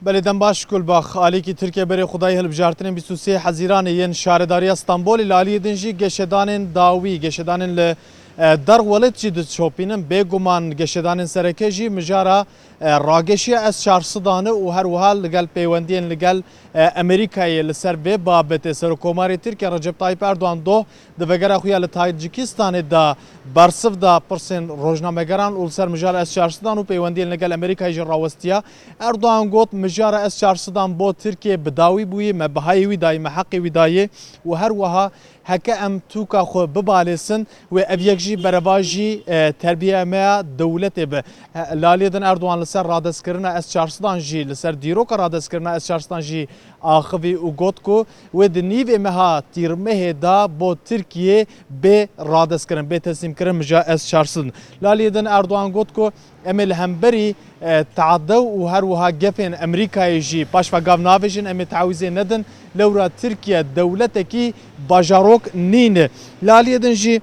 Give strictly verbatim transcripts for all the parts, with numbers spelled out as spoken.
Belê, dem baş Gulbax. Alîkî Tirkiye berê xwedayî hilbijartinên bîst û sê Hezîranê yên şaredariya Stenbolê, li aliyê din jî geşedanên dawî, geşedanên li, e, derwelêt jî dişopînin. Bêguman geşedanên sereke jî mijara, e, rageşiya S çar sedan e û her wiha li gel peywendiyên li gel, e, Amerîkayê li ser vê babetê Serokkomarê Tirkiye Recep Tayyip Erdoğan doh di vegera xwe ya li Tacîkistanê de bersiv da pirsên rojnamegeran û li ser mijara S çar sedan û peywendiyên li gel Amerîkayê jî rawestiya. Erdoğan got, mijara S çar sedan bo Tirkiye bi dawî bûyî, me bihayê wî dayî, me heqê wî dayê û her wiha heke em tûka xwe bibalêsin, wê ev yek jî berevajî, e, terbiyeya me ya dewletê be. He, li aliyê din Erdoğan li ser radestkirina S çar sedan jî, li ser dîroka radestkirina S çar sedan jî axivî û got ku wê di nîvê meha tîrmehê de bo Tirkiyê bê radestkirin, bê teslîmkirin mija S çar sed. Li aliyê din Erdoğan got ku em ê li hemberî, e, teadew û her wiha gefên Amerîkayê jî paşva gav navêjin, em ê teawîzê nedin. Lewra Tirkiye dewletekî bajarok nîne. Li aliyê din jî,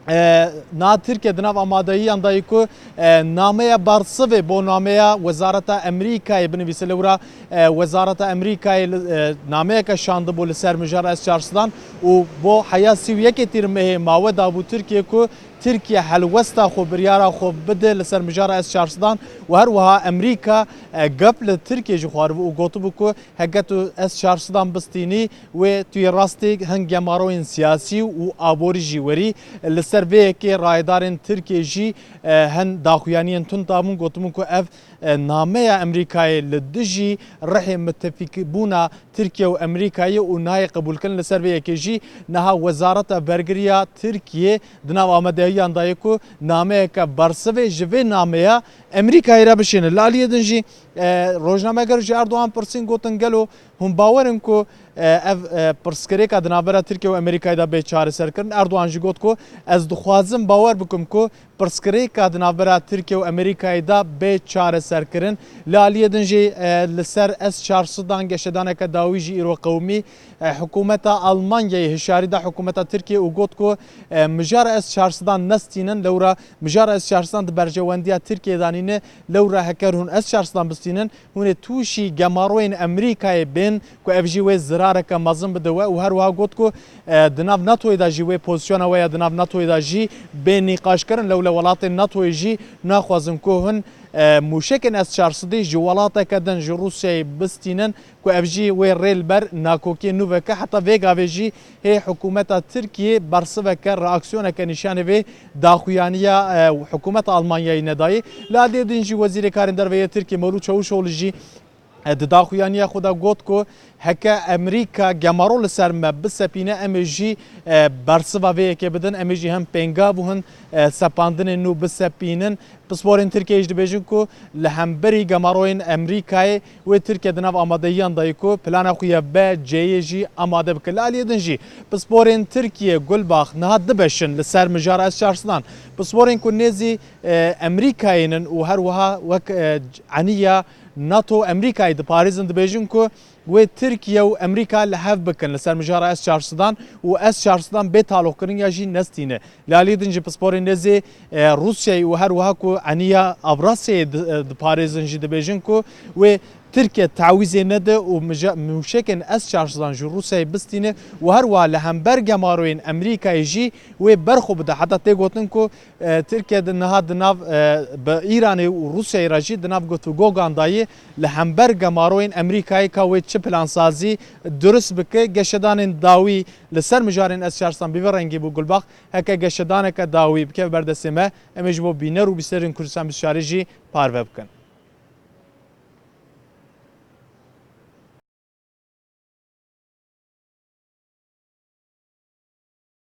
e, niha Tirkiye di nav amadeyiyan dayî ku, e, nameya bersivê bo nameya Wezareta Amerîkayê binivîse. Lewra, e, Wezareta Amerîkayê li, e, nameyeke şandibû li ser mijara S çar sedan û bo heya sî û yekê tîrmehê mawe dabû Tirkiye ku Tirkiye helwesta xwe, biryara xwe bide li ser mijara S çar sedan û her wiha Amerîka, e, gep li Tirkiye jî xwaribû û gotibû ku heke tu S çar sedan bistînî, wê tu yê rastê hin gemaroyên siyasî û aborî jî werî. Li ser vê yekê rayedarên Tirkiyê jî, e, hin daxuyaniyên tund dabûn, gotibûn ku ev, e, nameya Amerîkayê li dijî rihê mitefîkbûna Tirkiye û Amerîkayê û nayê qebûlkirin. Li ser vê yekê jî niha Wezareta Bergiriya Tirkiye di nav amadehiyan de ye ku nameyeke bersivê ji vê nameya Amerîkayê re bişêne. Li aliyê din jî, e, rojnameger ji Erdogan pirsîn, gotin, gelo hûn bawer in ku, e, ev, e, pirsgirêka di navbera Tirkiye û Amerîkayê de bê çareserkirin? Erdogan jî got ku ez dixwazim bawer bikim ku pirsgirêka di navbera Tirkiye û Amerîkayê de bê çareserkirin. Li aliyê din jî, e, li ser S çar sedan geşedaneke dawî jî îro qewimî. E, hikûmeta Almanyayê hişyarî da hikûmeta Tirkiye û got ku, e, mijara S çar sedan nestînin, lewra mijara S çar sedan di berjewendiya Tirkiye de nîne, lewra heker hûn S çar sedan bistînin, hûn ê tûşî gemaroyên Amerîkayê bên ku ev jî wê zirareke mezin bide we û her wiha got ku, e, di nav NATOyê de jî wê pozisyona we ya di nav NATOyê de jî bê nîqaşkirin. Lewle welatên NATOyê jî naxwazin ku hin, e, mûşekên S çar sedî ji welateke din, ji Rûsyayê bistînin ku ev jî wê rê li ber nakokiyên nû veke. Heta vê gavê jî hê hikûmeta Tirkiyê bersiveke, reaksiyoneke nîşanê vê daxuyaniya, e, hikûmeta Almanyayê nedayê. Li aliyê din jî Wezîrê Karên Derve yê Tirkiyê Mewlût Çavuşoğlu jî, e, di daxuyaniya xwe de got ku heke Amerîka gemaro li ser me bisepîne, em ê jî, e, bersiva vê yekê bidin, em ê jî hin pêngav û hin, e, sepandinên nû bisepînin. Pisporên Tirkiyeyê jî dibêjin ku li hemberî gemaroyên Amerîkayê wê Tirkiye di nav amadehiyan de ye ku plana xwe ya B C'yê jî amade bike. Li aliyê din jî pisporên Tirkiye, Gulbax, niha du beş in li ser mijara S çar sedan. Pisporên ku nêzî, e, Amerîkayê nin û her wiha wek, e, eniya NATO Amerîkayê diparêzin, dibêjin ku wê Tirkiye û Amerîka li hev bikin li ser mijara S çar sedan û S çar sedan bê taloqkirin ya jî nestîne. Li alî din jî pisporên nêzê, e, Rûsyayê û her wiha ku eniya Avrasyayê di, e, diparêzin jî dibêjin ku wê Tirkiye tawîzê nede û mija-, mûşekên S çar sedan ji Rûsyayê bistîne û her wiha li hember gemaroyên Amerîkayê jî wê berxwe bide. Heta tê gotin ku, e, Tirkiye di niha di nav, e, bi Îranê û Rûsyayê re jî di nav gotûgogan de ye, li hember gemaroyên Amerîkayê ka wê çi plansazî durust bike. Geşedanên dawî li ser mijarên S çar sedan bi vî rengî bû, Gulbax. Heke geşedaneke dawî bikeve ber destê me, em ê ji bo bîner û bîsterên Kurdistan bîst û çarê jî parve bikin.